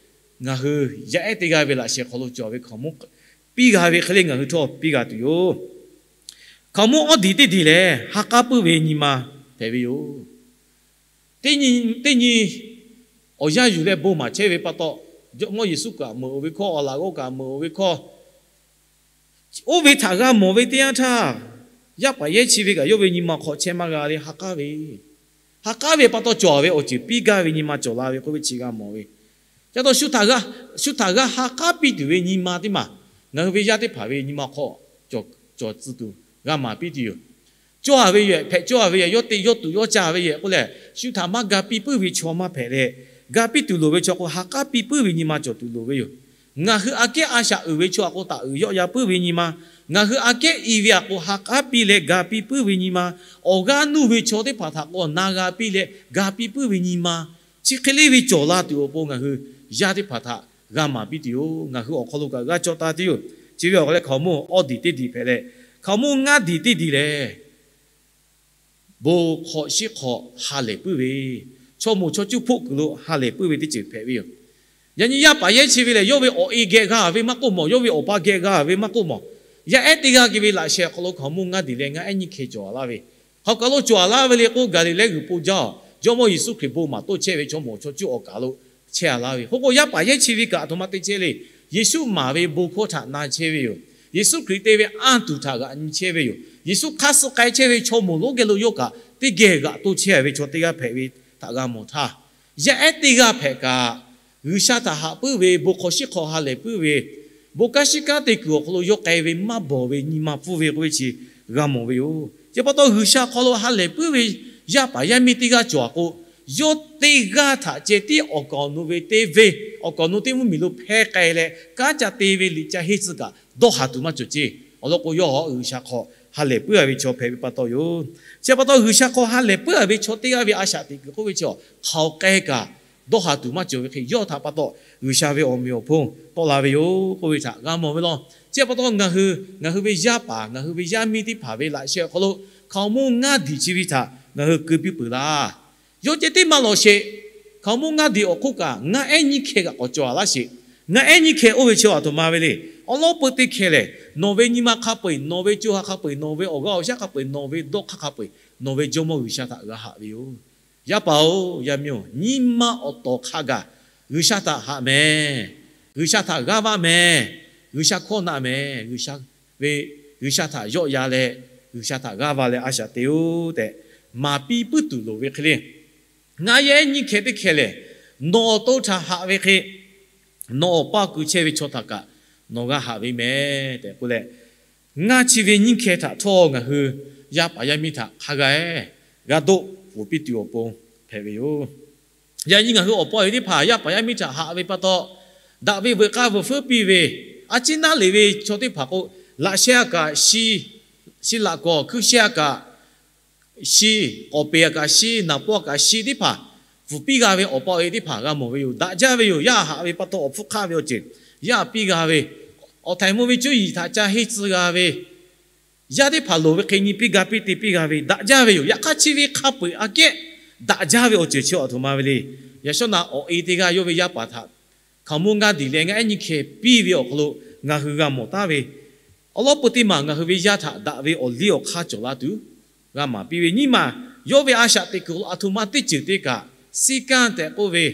ngaˬ hui yaˇ ehˉ teˇ g'aˇ ve laꞈ sheh hk'aw lo cawˬ ve hkaoˍmonˇ piˇ g'a ve hk'e le ngaˬ hui htawˇ piˇ g'a tuˬ yoˬ. Hkaoˍmonˇ awˇ diˬ teˇ diˬ lehˬ, ha k'aˉ puiˉ ve nyi ma hpehꞈ ve yoˬ. Teˇ nyi, teˇ nyi awˬ yanˇ yuˬ leh bon maˍ chehˇ ve pa taw, Jawˇmawˇ Yeˍsuˆ kaꞈ meuꞈ-oˬ ve hkawˇ, awˬ laꞈ g'awˇ kaꞈ meuꞈ-oˬ ve hkawˇ, oˇ ve htaꞈ g'a mawˬ ve teˇ yanˇ htaˇ, yaˇ paˍ yehˇ chi ve kaꞈ yawˇ ve nyi ma hk'aw chehˇ maˇ g'a le, ha k'aˉ ve, ha k'aˉ ve pa taw cawˬ ve awˬ ceuˬ piˇ gaˇ ve nyi ma cawˬ la ve k'oˆ ve chi g'a mawˬ ve. Ca taw shu htaꞈ g'a, shu htaꞈ g'a ha k'aˉ piˇ tuˬ ve nyi ma teˇ maˬ ngaˬ hui ve yaˇ teˇ hpaˍ ve nyi ma hk'aw cawˬ, cawˬ tcuh tuˬ g'a maˍ piˇ tuˬ yoˬ. Cawˇ a ve yoˬ, hpehꞈ cawˇ a ve yoˬ, yawˇ te yawˇ tuꞈ yawˇ caˇ ve yoˬ k'oˆ leh, shu htaꞈ maˇ ga piˇ puiˉ ve chaw maˇ hpehꞈ leh, ga piˇ tuˬ loˍ ve chaw k'o, ha k'aˉ piˇ puiˉ ve nyi ma cawˬ tuˬ loˍ ve yoˬ. Ngaˬ hui aꞈ kehˉ a shaꞈ uiˍ ve chaw aꞈ k'o, taˍ uiˍ yawˆ ya puiˉ ve nyi ma, ngaˬ hui aꞈ kehˉ i ve aꞈ k'o, ha k'aˉ piˇ leh ga piˇ puiˉ ve nyi ma, awˬ g'aˇ nuˇ ve chaw teˇ hpaˍ htaꞈ k'o, na g'a piˇ leh ga piˇ puiˉ ve nyi ma, chi hk'e le ve cawˬ la tuˬ awˬ pon ngaˬ hui yaˇ teˇ hpaˍ htaꞈ g'a maˍ piˇ tuˬ yoˬ. Ngaˬ hui awˬ hk'aw lo kaꞈ g'aˇ cawˇ taˍ tuˬ yoˬ. Chi ve awˬ hk'aw leh hkaoˍmonˇ awˇ diˬ teˇ diˬ hpehꞈ leh, hkaoˍmonˇ ngaˇ diˬ teˇ diˬ lehˬ, bon hk'awꞈ shiˉ hk'awꞈ ha lehˬ puiˉ ve, chaw moˍ chaw cuˇ hpoˆ kuiˬ lo ha lehˬ puiˉ ve teˇ ceuˬ hpehꞈ ve yoˬ. Yaꞈ nyi yaˇ paˍ yehˇ chi ve lehˬ, yawˇ ve awˬ e geh g'a ve maˇ k'oˆ mawˬ, yawˇ ve awˬ pa geh g'a ve maˇ k'oˆ mawˬ, yaˇ ehˉ teˇ g'aˇ geh ve laꞈ sheh awˬ hk'aw lo hkaoˍmonˇ ngaˇ diˬ leh ngaˇ ehˉ nyiˇ hkeh cawˬ laˇ ve, hk'aw kaˬ lo cawˬ laˇ ve le k'o, Gaˍliˍlehˇ g'uiˬ po jaˇ-oˬ, Jawˇmawˇ Yeˍsuˆ Hkriꞈ bon maˍ toˆ chehˇ ve chaw moˍ chaw cuˇ awˬ kaˬ lo chehˇ a laˇ ve. Hk'oˆ k'o, yaˇ paˍ yehˇ chi ve kaꞈ aˬ htoꞈ ma te chehˇ le. Yeˍsuˆ maˍ ve bon hkawˇ htaꞈ na chehˇ ve yoˬ. Yeˍsuˆ Hkriꞈ te ve anˇ tuˬ htaꞈ g'aꞈ nyi chehˇ ve yoˬ. Yeˍsuˆ hk'aˇ suh k'ai chehˇ ve chaw moˍ lonˉ geh lo yawˇ kaꞈ teˇ geh g'aꞈ toˆ chehˇ ve chaw teˇ g'aˇ hpehꞈ ve htaꞈ g'a mawˬ htaˇ, yaˇ ehˉ teˇ g'aˇ hpehꞈ kaꞈ, G'uiˬsha htaꞈ haꞈ puiˉ ve, bon hk'awꞈ shiˉ hk'awꞈ ha lehˬ puiˉ ve, bon kanˉ shiˉ kanˉ te kuiˬ awˬ hk'aw lo yawˇ k'ai ve maˇ bawˬ ve nyi ma pfuhˇ ve k'oˆ ve chi g'a mawˬ ve yoˬ. Chi pa taw G'uiˬsha hk'aw lo ha lehˬ puiˉ ve yaˇ paˍ yaˇ miˇ teˇ g'aˇ cawˬ a k'o, yawˇ teˇ g'aˇ htaꞈ ceh tiˉ awˬ kaˍ awˬ nu ve teˇ venˇ, awˬ kaˍ awˬ nu teˇ mvuhˇmiˬ lo hpehˇ k'ai leh, kanˉ ca te ve liꞈ ca henˇ tcuh kaꞈ dawˇ haˍ tuˬ maˇ cawˬ ceˇ. Awˬ lawn k'o, yawˇ hawˉ G'uiˬsha hk'aw ha lehˬ puiˉ a ve chaw hpehꞈ ve pa taw yoˬ. Chi pa taw G'uiˬsha hk'aw ha lehˬ puiˉ a ve chaw teˇ g'aˇ ve a shaꞈ teꞈ kuiˬ k'oˆ ve chi, hk'aoˍ k'ai kaꞈ dawˇ haˍ tuˬ maˇ cawˬ ve hk'e, yawˇ htaꞈ pa taw G'uiˬsha ve awˬ meꞈ awˬ hponˇ tawˆ la ve yoˬ k'oˆ ve htaꞈ g'a mawˬ ve law. Chi pa taw ngaˬ hui, ngaˬ hui ve yaˇ paˍ, ngaˬ hui ve yaˇ miˇ teˇ hpaˍ ve laꞈ sheh awˬ hk'aw lo hkaoˍmonˇ ngaˇ diˬ chi ve htaꞈ ngaˬ hui keu piˇ peuˬ laˇ. Yawˇ ceh tiˉ maˇ lawˬ sheˍ. Hkaoˍmonˇ ngaˇ diˬ awˬ hk'oˆ kaꞈ ngaˇ ehˉ nyiˇ hkeh kaꞈ k'awꞈ cawˬ a laˇ sheˍ. Ngaˇ ehˉ nyiˇ hkeh oˇ ve chi aˬ htoꞈ ma ve le. Awˬ lawn peu teˇ hkeh lehˬ, nawˬ ve nyi ma hk'a peu-eˬ, nawˬ ve co ha hk'a peu-eˬ, nawˬ ve awˬ g'aˇ awˬ shaˉ hk'a peu-eˬ, nawˬ ve dawˇ hk'aˇ hk'a peu-eˬ, nawˬ ve Jawˇmawˇ G'uiˬsha htaꞈ g'a haꞈ ve yoˬ. Yaˇ paˍ-oˬ, yaˇ miˇ-oˬ, nyi ma awˬ tawˍ hk'a gaˬ G'uiˬsha htaꞈ haꞈ mehˍ. G'uiˬsha htaꞈ g'aˇ vaˇ mehˍ. G'uiˬsha hkawˇ naˆ mehˍ. G'uiˬsha ve, G'uiˬsha htaꞈ yawˆ ya leh, G'uiˬsha htaꞈ g'aˇ va leh a shaꞈ te-oˬ tehꞈ maˍ piˇ puiˉ tuˬ loˍ ve hk'e le. Ngaˇ ehˉ nyiˇ hkeh teˇ hkeh lehˬ, nawˬ awˬ to htaꞈ haꞈ ve hk'e, nawˬ awˬ paˇ ku chehˇ ve chaw htaꞈ kaꞈ nawˬ g'a haꞈ ve mehˍ tehꞈ k'oˆ leh, ngaˇ chi ve nyiˇ hkeh htaꞈ htawˇ ngaˬ hui yaˇ paˍ yaˇ miˇ htaꞈ hk'a g'a g'a doˆ pfuhˍ piˇ tuˬ awˬ pon hpehꞈ ve yoˬ. Yaꞈ nyi ngaˬ hui awˬ pa awˬ e teˇ hpaˍ yaˇ paˍ yaˇ miˇ htaꞈ haꞈ ve pa taw, daꞈ ve veuꞈ k'aˇ veuꞈ feuˉ piˇ ve, a ciˉ naˉ le ve chaw teˇ hpaˍ k'o, laꞈ sheh a kaꞈ shi, shi laꞈ kawˍ hkuiˇ sheh a kaꞈ shi, k'awˍ peˍ a kaꞈ shi, naˍ paw a kaꞈ shi teˇ hpaˍ pfuhˍ piˇ g'a ve awˬ pa awˬ e teˇ hpaˍ g'a mawˬ ve yoˬ. Daꞈ jaˇ ve yoˬ. Yaˇ haꞈ ve pa taw awˬ hpfuhˇ hk'aˆ ve awˬ ceuˬ yaˇ piˇ g'a ve, awˬ htaiˍ mvuh ve cuˇ yiˍ htaꞈ ca henˇ tcuh g'a ve, yaˇ teˇ hpaˍ loˍ ve hk'e nyi piˇ ga piˇ te piˇ g'a ve daꞈ jaˇ ve yoˬ. Yaꞈ hk'aˇ chi ve hk'a peu-eˬ aꞈ kehˉ daꞈ jaˇ ve awˬ ceuˬ chi a htoꞈ ma ve le. Yaꞈ shawˉ naꞈ awˬ e teˇ g'aˇ yawˇ ve yaˇ paˍ htaꞈ hkaoˍmonˇ g'aˇ diˬ leh ngaˆ ehˉ nyiˇ hkeh piˇ ve awˬ hk'aw lo ngaˬ hui g'a mawˬ taˉ ve, awˉ lawˉ peu teˇ maˬ ngaˬ hui ve yaˇ htaꞈ daꞈ ve awˬ liˇ awˬ hk'aˇ cawˬ la tuˬ g'a maˍ piˇ ve nyiˇ maˬ, yawˇ ve a shaꞈ teꞈ kuiˬ awˬ htoꞈ ma teˇ ceuˬ te kaꞈ, siˉ kanˇ tehꞈ k'oˆ ve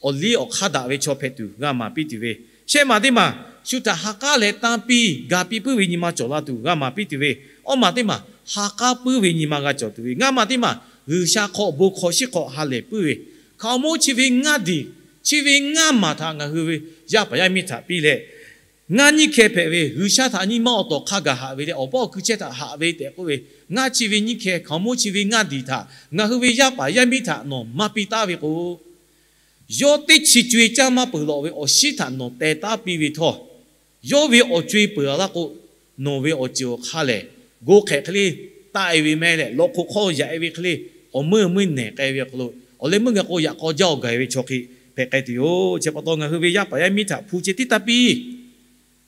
awˬ liˇ awˬ hk'aˇ daꞈ ve chaw hpehꞈ tuˬ g'a maˍ piˇ tuˬ ve, shehˆ maˬ teˇ maˬ shu htaꞈ ha k'aˉ leh tanˇ piˇ ga piˇ puiˉ ve nyi ma cawˬ la tuˬ g'a maˍ piˇ tuˬ ve, awˇ maˬ teˇ maˬ ha k'aˉ puiˉ ve nyi ma g'a cawˬ tuˬ ve, ngaˇ maˬ teˇ maˬ G'uiˬsha hk'aw bon hk'aw shiˉ hk'aw ha lehˬ puiˉ ve, hkaoˍmonˇ chi ve ngaˇ diˬ, chi ve ngaˇ maˬ htaꞈ ngaˬ hui ve yaˇ paˍ yaˇ miˇ htaꞈ piˇ leh, ngaˇ nyiˇ hkeh hpehꞈ ve G'uiˬsha htaꞈ nyi ma awˬ tawˍ hk'a gaˬ haꞈ ve leh awˬ pawˆ awˬ kui chehˇ htaꞈ haꞈ ve tehꞈ k'oˆ ve, ngaˇ chi ve nyiˇ hkeh hkaoˍmonˇ chi ve ngaˇ diˬ htaꞈ ngaˬ hui ve yaˇ paˍ yaˇ miˇ htaꞈ nawˬ maˇ piˇ taˉ ve k'o, yawˇ teˇ chi co-e caˇ maˇ peuˬ lawꞈ ve awˬ shiˉ htaꞈ nawˬ teh taˉ piˇ ve htawˇ, yawˇ ve awˬ co-e peuˬ a laˇ k'o, nawˬ ve awˬ ceuˬ awˬ hk'aˇ lehˬ, go hk'ehꞈ hk'e le taˆ-e ve mehˇ leh, lawꞈ hk'oꞈ hk'aw yaꞈ-e ve hk'e le, awˬ meuˇ meuˇ nehˬ k'ai ve awˬ hk'aw lo, awˬ leh meuˇ g'a k'o yaꞈ k'aw jaˇ awˬ gaˬ-e ve chaw hk'e hpehꞈ k'ai tuˬ yoˬ. Chi pa taw ngaˬ hui ve yaˇ paˍ yaˇ miˇ htaꞈ hpu ceh tiˉ taˇ piˇ.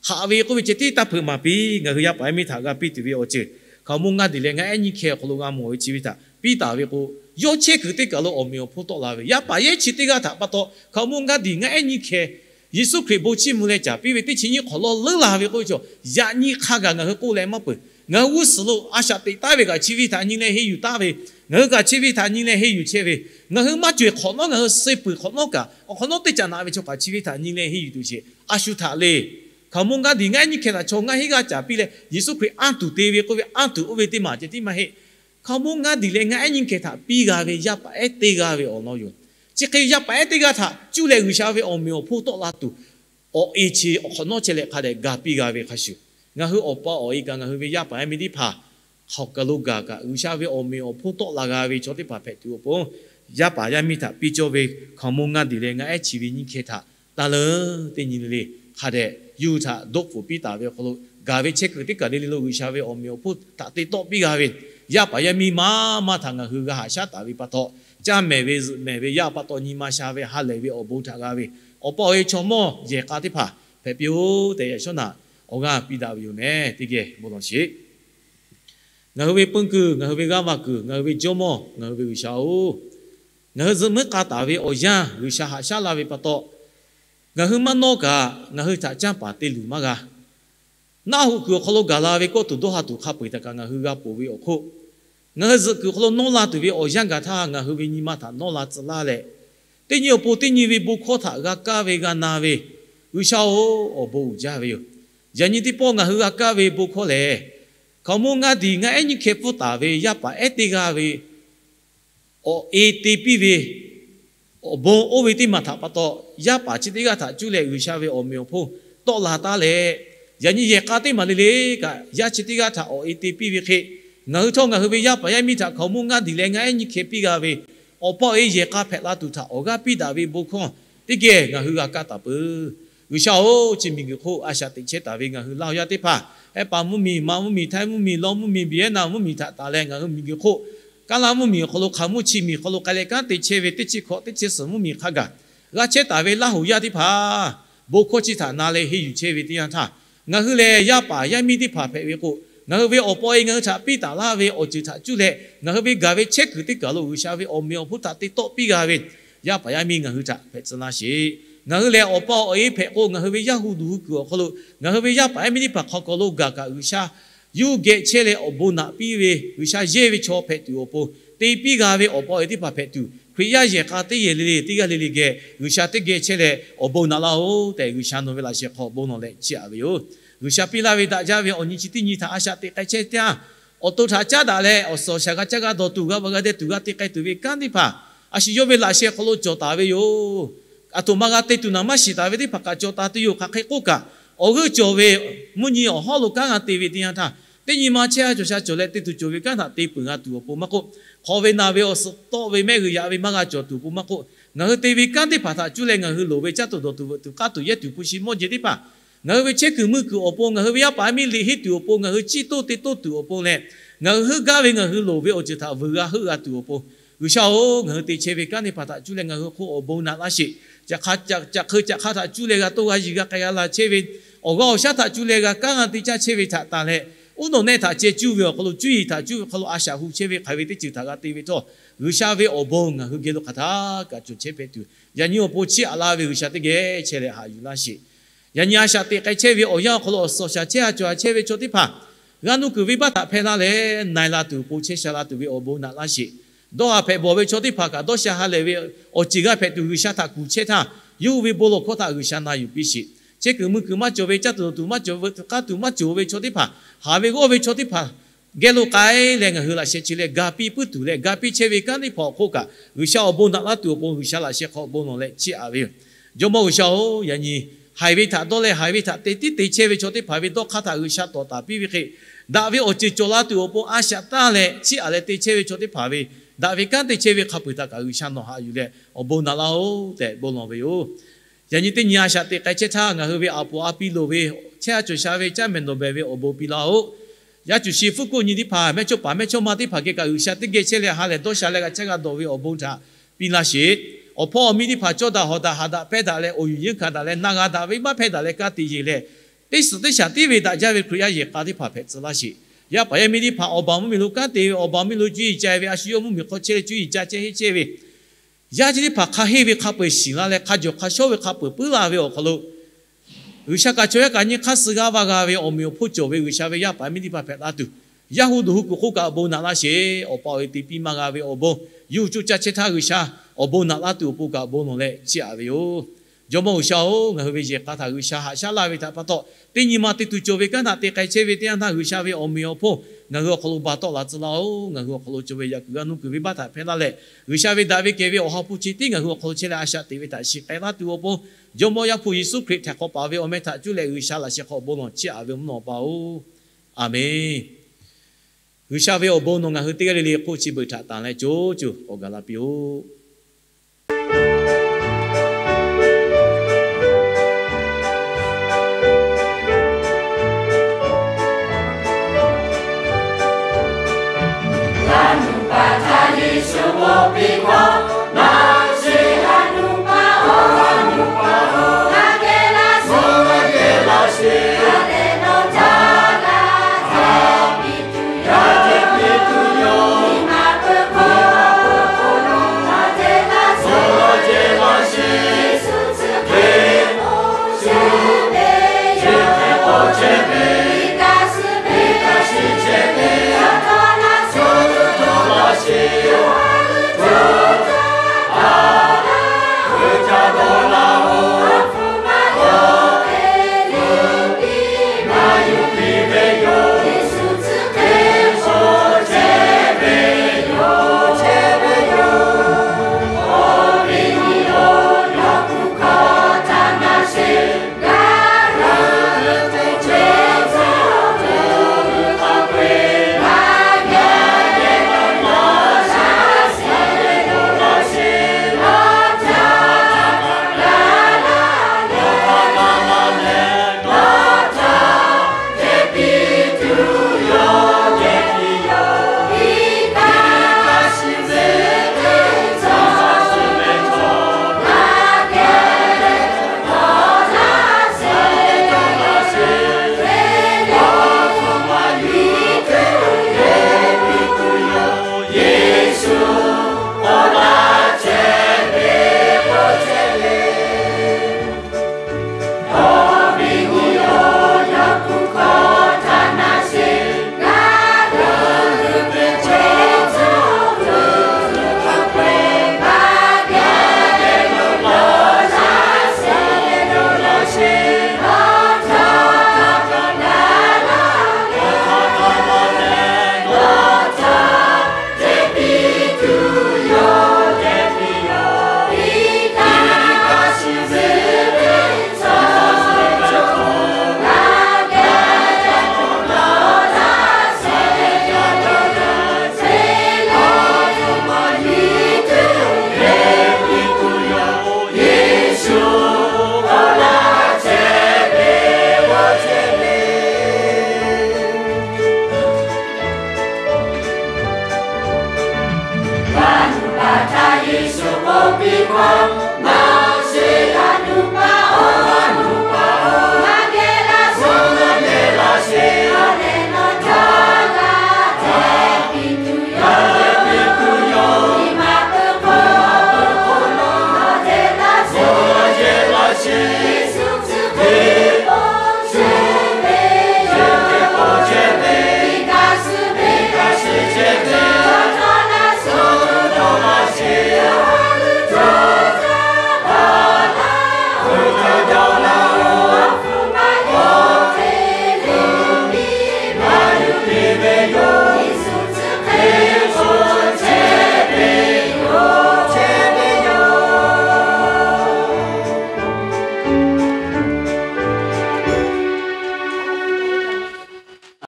Haꞈ ve k'oˆ ve ceh tiˉ taˇ hpeuꞈ maˍ piˇ. Ngaˬ hui yaˇ paˍ yaˇ miˇ htaꞈ g'a piˇ tuˬ ve awˬ ceuˬ hkaoˍmonˇ g'aˇ diˬ leh ngaˆ ehˉ nyiˇ hkeh awˬ hk'aw lo g'a mawˬ ve chi ve htaꞈ piˇ taˍ ve k'o, yawˇ chehˇ kuiˬ teˇ kaˬ lo awˬ meꞈ awˬ hponˇ tawˆ la ve yaˇ paˍ yaˇ chi teˇ g'aˇ htaꞈ pa taw hkaoˍmonˇ g'aˇ diˬ ngaˆ ehˉ nyiˇ hkeh Yeˍsuˆ Hkriꞈ bon chiˇ mvuh leh caˍ piˇ ve teˇ chi nyiˇ hk'awꞈ lawˇ leuˉ la ve k'oˆ ve chaw, yaꞈ nyi hk'a gaˬ ngaˬ hui k'oˆ leh maˇ peuˬ. Ngaˬ hui g'uˇ suhˍ lo a shaꞈ teꞈ taˉ ve kaꞈ chi ve htaꞈ nyi leh henˇ yuˬ taˉ ve, ngaˬ hui kaꞈ chi ve htaꞈ nyi leh henˇ yuˬ chehˇ ve, ngaˬ hui maˇ cawˬ hk'awꞈ nawˉ ngaˬ hui suh peuˬ hk'awꞈ nawˉ kaꞈ awˬ hk'awꞈ nawˉ teˇ caꞈ naꞈ ve chaw kaꞈ chi ve htaꞈ nyi leh henˇ yuˬ tuˬ sheˍ a shu htaꞈ le. Hkaoˍmonˇ g'aˇ diˬ ngaˆ ehˉ nyiˇ hkeh htaꞈ chaw ngaˇ hinˉ g'aˇ caˍ piˇ leh Yeˍsuˆ Hkriꞈ anˇ tuˬ te ve k'oˆ ve anˇ tuˬ oˇ ve teˇ maˬ ceh tiˉ maˇ heˆ. Hkaoˍmonˇ g'aˇ diˬ leh ngaˆ ehˉ nyiˇ hkeh htaꞈ piˇ g'a ve yaˇ paˍ ehˉ teˇ g'aˇ ve awˬ lawn yoˬ. Chi hk'e yaˇ paˍ ehˉ teˇ g'aˇ htaꞈ cuˇ leh G'uiˬsha ve awˬ meꞈ awˬ hponˇ tawˆ la tuˬ awˬ e chi awˬ hk'awꞈ nawˉ chehˇ leh hk'a dehꞈ ga piˇ g'a ve hk'a shuˍ, ngaˬ hui awˬ pa awˬ e kaꞈ ngaˬ hui ve yaˇ paˍ yaˇ miˇ teˇ hpaˍ hk'aˬ kaˬ lo gaˬ kaꞈ G'uiˬsha ve awˬ meꞈ awˬ hponˇ tawˆ la g'a ve chaw teˇ hpaˍ hpehꞈ tuˬ awˬ pon, yaˇ paˍ yaˇ miˇ htaꞈ piˇ cawˇ ve hkawˍ monˇ ngaˇ diˬ leh ngaˇ ehˉ chi ve nyiˇ hkeh htaꞈ taˇ leuˉ teˇ nyi le le hk'a dehꞈ yuˬ htaꞈ doˆ pfuhˍ piˇ taˍ ve awˬ hk'aw lo, gaˬ ve chehˇ kuiˬ teˇ kaˬ le le lo G'uiˬsha ve awˬ meꞈ awˬ hponˇ htaꞈ te tawˆ piˇ g'a ve, yaˇ paˍ yaˇ miˇ maˇ maˇ htaꞈ ngaˬ hui g'a haꞈ shaˉ taˍ ve pa taw, caˇ mehˍ ve zuhꞈ mehˍ ve yaˇ pa taw nyi ma sha ve ha lehˬ ve awˬ bon htaꞈ g'a ve, awˬ pa awˬ e chaw mawˇ yehˬ k'a teˇ hpaˍ hpehꞈ piˇ-oˆ tehꞈ yaꞈ shawˉ naꞈ awˬ g'aˇ piˇ daꞈ ve yoˬ meh. Teˇ geh bon lawˬ sheˍ. Ngaˬ hui ve puiˇ kuiˬ, ngaˬ hui ve g'aˇ va kuiˬ, ngaˬ hui ve jawˇmawˇ, ngaˬ hui ve G'uiˬsha-oˬ, ngaˬ hui zuhꞈ muiˉ k'a taˍ ve awˬ yanˇ G'uiˬsha haꞈ shaˉ la ve pa taw, ngaˬ hui maˇ nawˇ kaꞈ ngaˬ hui htaꞈ canˇ paˍ te luˬ maˇ g'a. Naˆ hoꞈ kuiˬ awˬ hk'aw lo gaˬ la ve kawˇ tuˬ dawˇ ha tuˬ hk'a peu-eˬ htaꞈ kaꞈ ngaˬ hui g'a ponˬ ve awˬ hk'oˆ, ngaˬ hui zuhꞈ kuiˬ awˬ hk'aw lo nawˇ la tuˬ ve awˬ yanˇ gaˬ htaˇ ngaˬ hui ve nyi ma htaꞈ nawˇ la tcuh laˇ leh, teˇ nyi awˬ pon teˇ nyi ve bon hkawˇ htaꞈ g'a kaˇ ve g'a na ve, G'uiˬsha-oˬ, awˬ bon uiˍ jaˇ ve yoˬ. Yaꞈ nyi teˇ pawˆ ngaˬ hui g'a kaˇ ve bon hkawˇ lehˬ, hkaoˍ monˇ ngaˇ diˬ ngaˇ ehˉ nyiˇ hkeh pfuhˇ taˍ ve yaˇ paˍ ehˉ teˇ g'aˇ ve awˬ e te piˇ ve awˬ bon oˇ ve teˇ maˬ htaꞈ pa taw, yaˇ paˍ chi teˇ g'aˇ htaꞈ cuˇ leh G'uiˬsha ve awˬ meꞈ awˬ hponˇ tawˆ la taˉ leh, yaꞈ nyi yehˬ k'a teˇ maˬ le le kaꞈ yaˇ chi teˇ g'aˇ htaꞈ awˬ e te piˇ ve hk'e, ngaˬ hui htawˇ ngaˬ hui ve yaˇ paˍ yaˇ miˇ htaꞈ hkaoˍ monˇ ngaˇ diˬ leh ngaˇ ehˉ nyiˇ hkeh piˇ g'a ve, awˬ pa awˬ e yehˬ k'a hpehꞈ la tuˬ htaꞈ awˬ g'aˇ piˇ daꞈ ve bon hkawˇ teˇ geh ngaˬ hui g'a kaˇ taˍ peuˬ. G'uiˬsha-oˬ, chi miˬguiˬ hk'oˆ a shaꞈ teꞈ chehˇ taˍ ve ngaˬ hui Laˇ huˍ yaˇ teˇ hpaˍ, Hehˉ paˍ mvuhˇmiˬ, Manˍ mvuhˇmiˬ, Htaiˇ mvuhˇmiˬ, Law mvuhˇmiˬ, Vietnam mvuhˇmiˬ htaꞈ taˍ leh ngaˬ hui miˬguiˬ hk'oˆ Kaˉlaˇ mvuhˇmiˬ awˬ hk'aw lo hk'aˬ mvuhˇ chi miˬ hk'aw lo k'ai leh kanˉ te chehˇ ve teˇ chi hkawꞈ teˇ chi suhˍ mvuhˇmiˬ hk'a gaˬ g'a chehˇ taˍ ve Laˇ huˍ yaˇ teˇ hpaˍ, bon hkawˇ chi htaꞈ na leh henˇ yuˬ chehˇ ve teˇ yanˇ htaˇ, ngaˬ hui lehˬ yaˇ paˍ yaˇ miˇ teˇ hpaˍ hpehꞈ ve k'o, ngaˬ hui ve awˬ pa awˬ e ngaˬ hui htaꞈ piˇ taˍ laˇ ve awˬ ceuˬ htaꞈ cuˇ leh ngaˬ hui ve gaˬ ve chehˇ kuiˬ teˇ kaˬ lo G'uiˬsha ve awˬ meꞈ awˬ hponˇ htaꞈ te tawˆ piˇ g'a ve yaˇ paˍ yaˇ miˇ ngaˬ hui htaꞈ hpehꞈ tcuh laˇ sheˍ. Ngaˬ hui lehˬ awˬ pa awˬ e hpehꞈ k'o, ngaˬ hui ve yaˇ hu duˬ hu kuiˬ awˬ hk'aw lo ngaˬ hui ve yaˇ paˍ yaˇ miˇ teˇ hpaˍ hk'aw kaw lo gaˬ kaꞈ G'uiˬsha yuˇ geh chehˇ leh awˬ bon naꞈ piˇ ve G'uiˬsha yehˇ ve chaw hpehꞈ tuˬ awˬ pon te piˇ g'a ve awˬ pa awˬ e teˇ hpaˍ hpehꞈ tuˬ, Hkriꞈ yaˇ yehˬ k'a teˇ yehˬ le le teˇ g'aˇ le le geh G'uiˬsha teˇ geh chehˇ leh awˬ bon naꞈ laˇ-oˬ tehꞈ, G'uiˬsha nawˬ ve laꞈ sheh hk'aw bon lawˬ leh chiˇ aꞈ ve yoˬ. G'uiˬsha piˇ laˇ ve daꞈ jaˇ ve awˬ nyi chi teˇ nyi htaꞈ a shaꞈ teꞈ k'ai chehˇ taˇ, awˬ to htaꞈ caˉ daꞈ leh awˬ suhˍ awˬ shaˍ g'a caˇ g'a dawˬ tuˬ g'a va g'a deh tuˬ g'a te k'ai tuˬ ve kanˉ teˇ hpaˍ, a shu yawˇ ve laꞈ sheh hk'aw lo cawˬ taˍ ve yoˬ. A htoꞈ ma g'a te tuˬ naˍ maˇ shiˍ taˍ ve teˇ hpaˍ kaꞈ cawˬ taˍ tuˬ yoˬ. Hk'aˬ hk'e k'oˆ kaꞈ, awˬ g'euˆ cawˬ ve mvuhˇ nyi awˬ hawˉ lo kanˉ g'a te ve teˇ yanˇ htaˇ, teˇ nyi ma chehˇ a cawˬ sha cawˬ leh te tuˬ cawˬ ve kanˉ htaꞈ te peuˬ g'a tuˬ awˬ pon maˇ k'oˆ, hk'awꞈ ve naˬ ve awˬ suhˍ tawˆ ve mehˆ g'uiˬ yaꞈ ve maˇ g'a cawˬ tuˬ awˬ pon maˇ k'oˆ, ngaˬ hui te ve kanˉ teˇ hpaˍ htaꞈ cuˇ leh ngaˬ hui loˍ ve caˇ tuˬ dawˬ tuˬ veuꞈ tuˬ k'aˇ tuˬ yehˇ tuˬ hpu shi mawˇ jehˬ teˇ hpaˍ, ngaˬ hui ve chehˇ kuiˬ meuˇ kuiˬ awˬ pon, ngaˬ hui ve yaˇ paˍ yaˇ miˇ liꞈ henˇ tuˬ awˬ pon, ngaˬ hui ciˇ toˇ te toˇ tuˬ awˬ pon leh, ngaˬ hui heuˆ gaˇ ve ngaˬ hui loˍ ve awˬ ceuˬ htaꞈ vuiˬ g'a heuˆ g'a tuˬ awˬ pon, G'uiˬsha-oˬ, ngaˬ hui te chehˇ ve kanˉ teˇ hpaˍ htaꞈ cuˇ leh ngaˬ hui awˬ hk'oˆ awˬ bon naꞈ laˇ sheˍ. Caꞈ hk'aˇ caꞈ hk'eu caꞈ hk'aˇ htaꞈ cuˇ leh g'a toˇ g'a yiˬ g'a k'ai g'a la chehˇ ve, awˬ g'aˇ awˬ shaˉ htaꞈ cuˇ leh g'a kanˉ g'a te caˇ chehˇ ve htaꞈ tanˬ leh, uˉ nawˬ nehˆ htaꞈ ceh cuˇ ve awˬ hk'aw lo, cuˇ yiˍ htaꞈ cuˇ ve hk'aw lo a shaꞈ hu chehˇ ve hk'aˬ ve teˇ ceuˬ htaꞈ g'a te ve htawˇ, G'uiˬsha ve awˬ bon ngaˬ hui geh lo hk'aˬ htaˇ kaꞈ cawˬ chehˇ hpehꞈ tuˬ, yaꞈ nyi awˬ pon chiˇ aꞈ laˇ ve G'uiˬsha teˇ geh chehˇ leh haꞈ yuˬ laˇ sheˍ. Yaꞈ nyi a shaꞈ teꞈ k'ai chehˇ ve awˬ yanˇ awˬ hk'aw lo awˬ suhˍ awˬ shaˍ chehˇ a cawˬ a chehˇ ve chaw teˇ hpaˍ, g'aˇ nuˇ kuiˬ venˇbaˆ htaꞈ hpehˇ laˇ leh na e la tuˬ awˬ pon chehˇ sha la tuˬ ve awˬ bon naꞈ laˇ sheˍ. Dawˇ haˍ hpehꞈ bawˬ ve chaw teˇ hpaˍ kaꞈ dawˇ sha ha lehˬ ve awˬ ceuˬ g'aˇ hpehꞈ tuˬ G'uiˬsha htaꞈ kuˬ chehˇ htaˇ, yawˇ hui ve bon lawˬ hkawˇ htaꞈ G'uiˬsha na yuˬ piˇ sheˍ. Chehˇ kuiˬ mui kuiˬ maˇ cawˬ ve, caˇ tuˬ dawˬ tuˬ maˇ cawˬ ve, tuꞈ k'aˇ tuˬ maˇ cawˬ ve chaw teˇ hpaˍ, haˍ ve g'awˇ ve chaw teˇ hpaˍ geh lo k'ai leh ngaˬ hui laꞈ sheh chi leh ga piˇ puiˉ tuˬ leh ga piˇ chehˇ ve kanˉ teˇ hpaˍ awˬ hk'oˆ kaꞈ, G'uiˬsha awˬ bon naꞈ laˇ tuˬ awˬ pon G'uiˬsha laꞈ sheh hk'aw bon lawˬ leh chiˇ aꞈ ve yoˬ. Jawˇmawˇ G'uiˬsha-oˬ, yaꞈ nyi haiˬ ve htaꞈ dawˇ leh haiˬ ve htaꞈ te tiˉ te chehˇ ve chaw teˇ hpaˍ ve dawˇ hk'aˇ htaꞈ G'uiˬsha tawˍ taˍ piˇ ve hk'e, daꞈ ve awˬ ceuˬ cawˬ la tuˬ awˬ pon a shaꞈ tanˇ leh chiˇ aꞈ leh te chehˇ ve chaw teˇ hpaˍ ve, daꞈ ve kanˉ te chehˇ ve hk'a peu-eˬ htaꞈ kaꞈ G'uiˬsha nawˬ haꞈ yuˬ leh awˬ bon naꞈ laˇ-oˆ tehꞈ bon lawˬ ve yoˬ. Yaꞈ nyi teˇ nyi a shaꞈ teꞈ k'ai chehˇ htaˇ ngaˬ hui ve aˬ poˍ a pi loˍ ve chehˇ a cawˬ sha ve caˇ mehˍ dawˬ behˬ ve awˬ bon piˇ laˇ-oˆ. Yaˇ cuˬ shi fuˉ kuˆ nyi teˇ hpaˍ, mehˇchawˇ paˍ mehˇchawˇma teˇ hpaˍ geh kaꞈ G'uiˬsha teˇ geh chehˇ leh ha lehˬ dawˇ sha leh g'a caˇ g'a dawˬ ve awˬ bon htaꞈ piˇ laˇ sheˍ. Awˬ hpawˇ awˬ miˇ teˇ hpaˍ cawˇ daꞈ hawˍ daꞈ haꞈ daꞈ pehnˇ daꞈ leh awˬ yuˬ yeunˇ hkanˍ daꞈ leh na g'a daꞈ ve maˇ hpehˇ daꞈ leh kanˉ te yeˬ leh, teˇ suhˍ teˇ shaˍ tiˉ ve daꞈ jaˇ ve Hkriꞈ yaˇ yehˬ k'a teˇ hpaˍ hpehꞈ tcuh laˇ sheˍ. Yaˇ paˍ yaˇ miˇ teˇ hpaˍ awˬ baˬ mvuhˇmiˬ lo kanˉ te ve, awˬ baˬ mvuhˇmiˬ lo cuˇ yiˍ ca ve, a shu yawˇ mvuhˇmiˬ hk'aw chehˇ leh cuˇ yiˍ ca chehˇ henˇ chehˇ ve, yaˇ chi teˇ hpaˍ hk'a henˇ ve hk'a peu-eˬ shiˍ la leh hk'a jawˬ hk'a shawˉ ve hk'a peu-eˬ puiˉ la ve awˬ hk'aw lo, G'uiˬsha kaꞈ chaw yaˇ kaꞈ nyi hk'aˇ suh g'aˇ va g'a ve awˬ meꞈ awˬ hponˇ cawˬ ve G'uiˬsha ve yaˇ paˍ yaˇ miˇ teˇ hpaˍ hpehꞈ la tuˬ, yaˇ hu duˬ hu kuiˬ hk'oˆ kaꞈ awˬ bon naꞈ laˇ sheˍ. Awˬ pa awˬ e te piˇ maˇ g'a ve awˬ bon, yawˇ hui co caˇ chehˇ htaˇ G'uiˬsha awˬ bon naꞈ laˇ tuˬ awˬ pon kaꞈ awˬ bon lawˬ leh chiˇ aꞈ ve yoˬ. Jawˇmawˇ G'uiˬsha-oˬ, ngaˬ hui ve yehˬ k'a htaꞈ G'uiˬsha haꞈ shaˉ laˇ ve htaꞈ pa taw, teˇ nyi ma te tuˬ cawˬ ve kanˉ htaꞈ te k'ai chehˇ ve teˇ yanˇ htaˇ G'uiˬsha ve awˬ meꞈ awˬ hponˇ ngaˬ hui awˬ hk'aw lo ba tawˆ la tcuh laˇ-oˆ. Ngaˬ hui awˬ hk'aw lo cawˬ ve yaꞈ kuiˬ g'aˇ nuˇ kuiˬ venˇbaˆ htaꞈ hpehˇ laˇ leh, G'uiˬsha ve daꞈ ve kehˬ ve awˬ ha hpu chi tiˉ ngaˬ hui awˬ hk'aw lo chehˇ leh a shaꞈ teꞈ ve htaꞈ shiˍ k'ai laˇ tuˬ awˬ pon, Jawˇmawˇ Yaˇ hpu Yeˍsuˆ Hkriꞈ htaiˍ hk'awꞈ paˍ ve awˬ meh htaꞈ cuˇ leh G'uiˬsha laꞈ sheh hk'aw bon lawˬ chiˇ aꞈ ve mvuhˇ naw awˬ pa-oˬ, Aˬ menˍ. G'uiˬsha ve awˬ bon nawˬ ngaˬ hui teˇ g'aˇ le le hk'oˆ chi beuꞈ htaꞈ tanˬ leh co co k'awꞈ gaˬ la piˇ-oˆ.